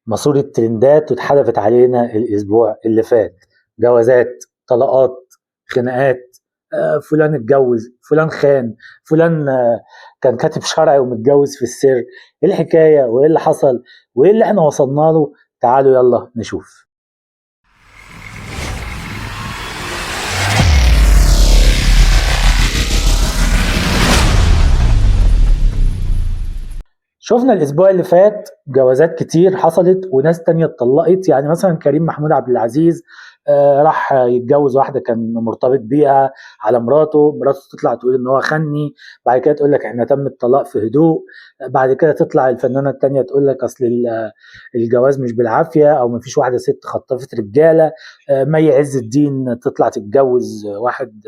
ماسورة ترندات واتحدفت علينا الاسبوع اللي فات. جوازات، طلاقات، خناقات، فلان اتجوز، فلان خان، فلان كان كاتب شرعي ومتجوز في السر. ايه الحكاية وايه اللي حصل وايه اللي احنا وصلنا له؟ تعالوا يلا نشوف. شفنا الاسبوع اللي فات جوازات كتير حصلت وناس تانية اتطلقت. يعني مثلا كريم محمود عبد العزيز راح يتجوز واحدة كان مرتبط بيها على مراته، مراته تطلع تقول ان هو خني، بعد كده تقول لك احنا تم الطلاق في هدوء، بعد كده تطلع الفنانة التانية تقول لك اصل الجواز مش بالعافية، او مفيش واحدة ست خطفت رجالة. مي عز الدين تطلع تتجوز واحد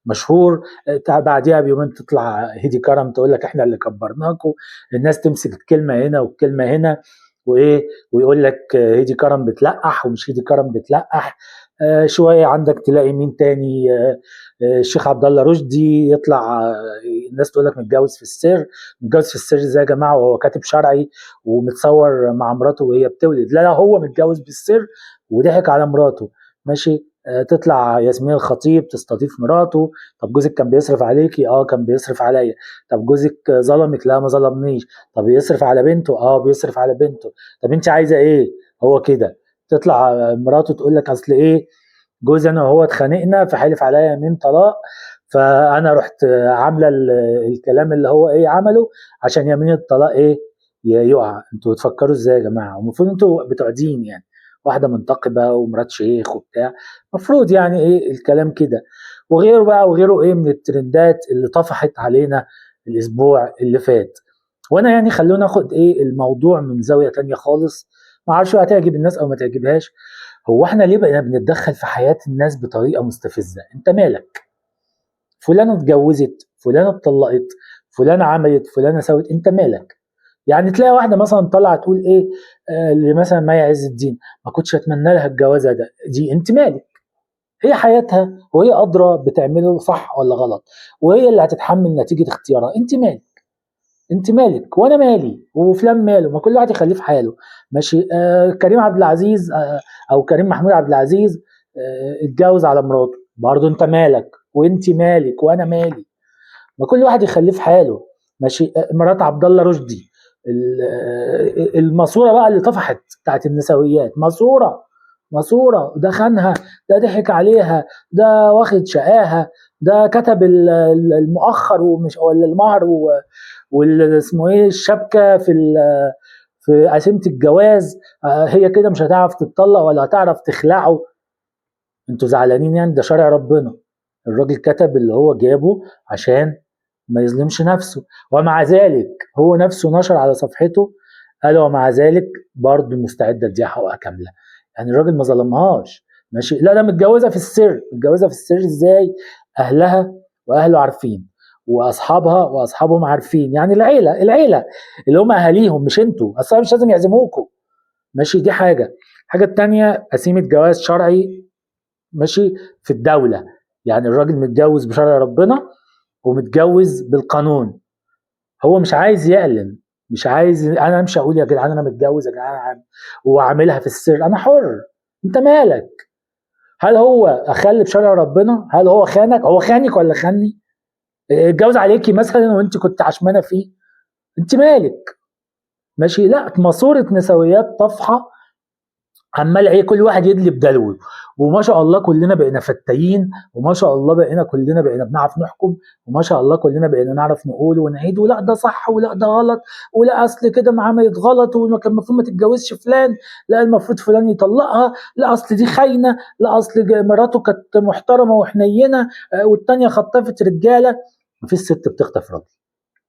مشهور، بعديها بيومين تطلع هيدي كرم تقول لك احنا اللي كبرناكم. الناس تمسك الكلمة هنا والكلمة هنا وايه، ويقول لك هيدي كرم بتلقح ومش هيدي كرم بتلقح. شوية عندك تلاقي مين تاني، الشيخ عبد الله رشدي يطلع، الناس تقول لك متجوز في السر. متجوز في السر ازاي يا جماعة وهو كاتب شرعي ومتصور مع مراته وهي بتولد؟ لا لا، هو متجوز بالسر وضحك على مراته. ماشي. تطلع ياسمين الخطيب تستضيف مراته. طب جوزك كان بيصرف عليكي؟ كان بيصرف عليا. طب جوزك ظلمك؟ لا ما ظلمنيش. طب يصرف على بنته؟ بيصرف على بنته. طب انت عايزه ايه؟ هو كده. تطلع مراته تقول لك اصل ايه، جوزي انا وهو اتخانقنا فحلف عليا يمين طلاق، فانا رحت عامله الكلام اللي هو ايه عمله عشان يمين الطلاق ايه يقع. انتوا بتفكروا ازاي يا جماعة؟ المفروض انتوا بتوع دين، يعني واحدة منتقبه ومرات شيخ وبتاع، المفروض يعني ايه الكلام كده. وغيره بقى وغيره ايه من الترندات اللي طفحت علينا الاسبوع اللي فات. وانا يعني خلونا ناخد ايه الموضوع من زاوية تانية خالص، ما اعرفش بقى تعجب الناس او ما تعجبهاش. هو احنا ليه بقينا بنتدخل في حياة الناس بطريقة مستفزة؟ انت مالك؟ فلانه اتجوزت، فلانه اتطلقت، فلانه عملت، فلانه سوت، انت مالك؟ يعني تلاقي واحدة مثلا طالعه تقول ايه، اللي مثلا مي عز الدين ما كنتش اتمنى لها الجوازه ده، دي انت مالك؟ هي حياتها وهي قادرة بتعمله صح ولا غلط، وهي اللي هتتحمل نتيجة اختيارها. انت مالك؟ انت مالك وانا مالي وفلان ماله، ما كل واحد يخليه في حاله. ماشي. كريم عبد العزيز، او كريم محمود عبد العزيز، اتجوز على مراته، برضه انت مالك وانت مالك وانا مالي، ما كل واحد يخليه في حاله. ماشي. مرات عبد الله رشدي، الماسورة بقى اللي طفحت بتاعت النسويات، ماسوره، ده خانها، ده ضحك عليها، ده واخد شقاها، ده كتب المؤخر ومش ولا المهر واللي اسمه ايه الشبكة في قسيمه الجواز، هي كده مش هتعرف تتطلق ولا هتعرف تخلعه. انتوا زعلانين يعني؟ ده شرع ربنا، الراجل كتب اللي هو جابه عشان ما يظلمش نفسه، ومع ذلك هو نفسه نشر على صفحته قال ومع ذلك برضه مستعد اديها حقوقها كاملة. يعني الراجل ما ظلمهاش. ماشي. لا ده متجوزة في السر. متجوزة في السر ازاي؟ اهلها واهله عارفين، واصحابها واصحابهم عارفين، يعني العيلة اللي هم اهاليهم مش انتوا، اصلا مش لازم يعزموكوا. ماشي. دي حاجة. الحاجة التانية قسيمه جواز شرعي، ماشي، في الدولة، يعني الراجل متجوز بشرع ربنا ومتجوز بالقانون، هو مش عايز يعلن، مش عايز انا امشي اقول يا جدعان انا متجوز يا جدعان وعاملها في السر، انا حر، انت مالك؟ هل هو اخل بشرع ربنا؟ هل هو خانك؟ هو خانك ولا خاني؟ اتجوز عليكي مثلا وانت كنت عشمانه فيه، انت مالك؟ ماشي. لا، ماسوره نسويات طفحه عمال ايه، كل واحد يدلي بدلوه، وما شاء الله كلنا بقينا فتايين، وما شاء الله بقينا كلنا بقينا بنعرف نحكم، وما شاء الله كلنا بقينا نعرف نقول ونعيد، ولا ده صح ولا ده غلط، ولا اصل كده ما عملت غلط وما كان المفروض ما تتجوزش فلان، لا المفروض فلان يطلقها، لا اصل دي خاينه، لا اصل مراته كانت محترمه وحنينه، والتانية خطفت رجاله. مفيش ست بتخطف راجل،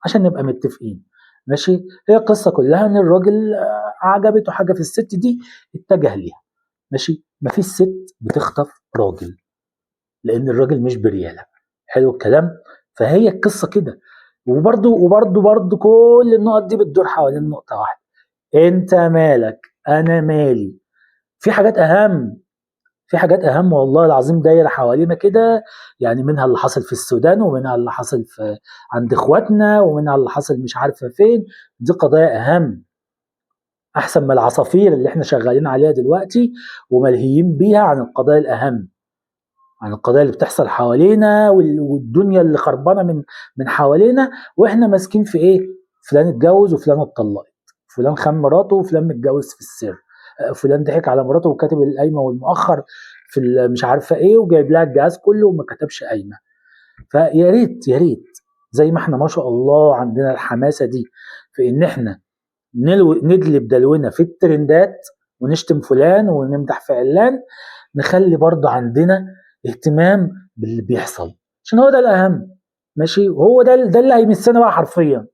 عشان نبقى متفقين. ماشي. هي القصة كلها ان الراجل عجبته حاجة في الست دي اتجه ليها. ماشي. مفيش ست بتخطف راجل، لان الراجل مش برياله. حلو الكلام. فهي القصة كده. وبرده وبرده برده كل النقط دي بتدور حوالين نقطة واحدة، انت مالك انا مالي. في حاجات اهم، في حاجات اهم والله العظيم دايرة حوالينا كده، يعني منها اللي حصل في السودان، ومنها اللي حصل في عند اخواتنا، ومنها اللي حصل مش عارفه فين. دي قضايا اهم. احسن من العصافير اللي احنا شغالين عليها دلوقتي وملهيين بيها عن القضايا الاهم، عن القضايا اللي بتحصل حوالينا والدنيا اللي خربانة من حوالينا، واحنا ماسكين في ايه؟ فلان اتجوز وفلان اتطلقت، فلان خان مراته وفلان متجوز في السر، فلان ضحك على مراته وكاتب القايمة والمؤخر في مش عارفه ايه وجايب لها الجهاز كله وما كتبش قايمة. فيا ريت يا ريت زي ما احنا ما شاء الله عندنا الحماسة دي في ان احنا ندلب دلونا في الترندات ونشتم فلان ونمدح في علان، نخلي برضه عندنا اهتمام باللي بيحصل، عشان هو ده الاهم. ماشي، وهو ده اللي هيمسنا بقى حرفيا،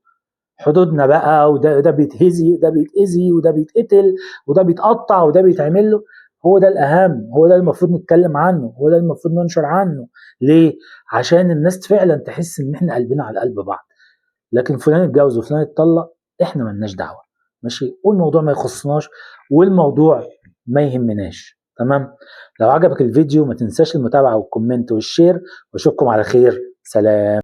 حدودنا بقى، وده بيتهزي، وده بيتأذي، وده بيتقتل، وده بيتقطع، وده بيتعمل له. هو ده الاهم، هو ده المفروض نتكلم عنه، هو ده المفروض ننشر عنه. ليه؟ عشان الناس فعلا تحس ان احنا قلبنا على قلب بعض. لكن فلان اتجوز وفلان اتطلق، احنا ملناش دعوه. ماشي، والموضوع ما يخصناش والموضوع ما يهمناش. تمام؟ لو عجبك الفيديو ما تنساش المتابعة وال comment وال share، واشوفكم على خير. سلام.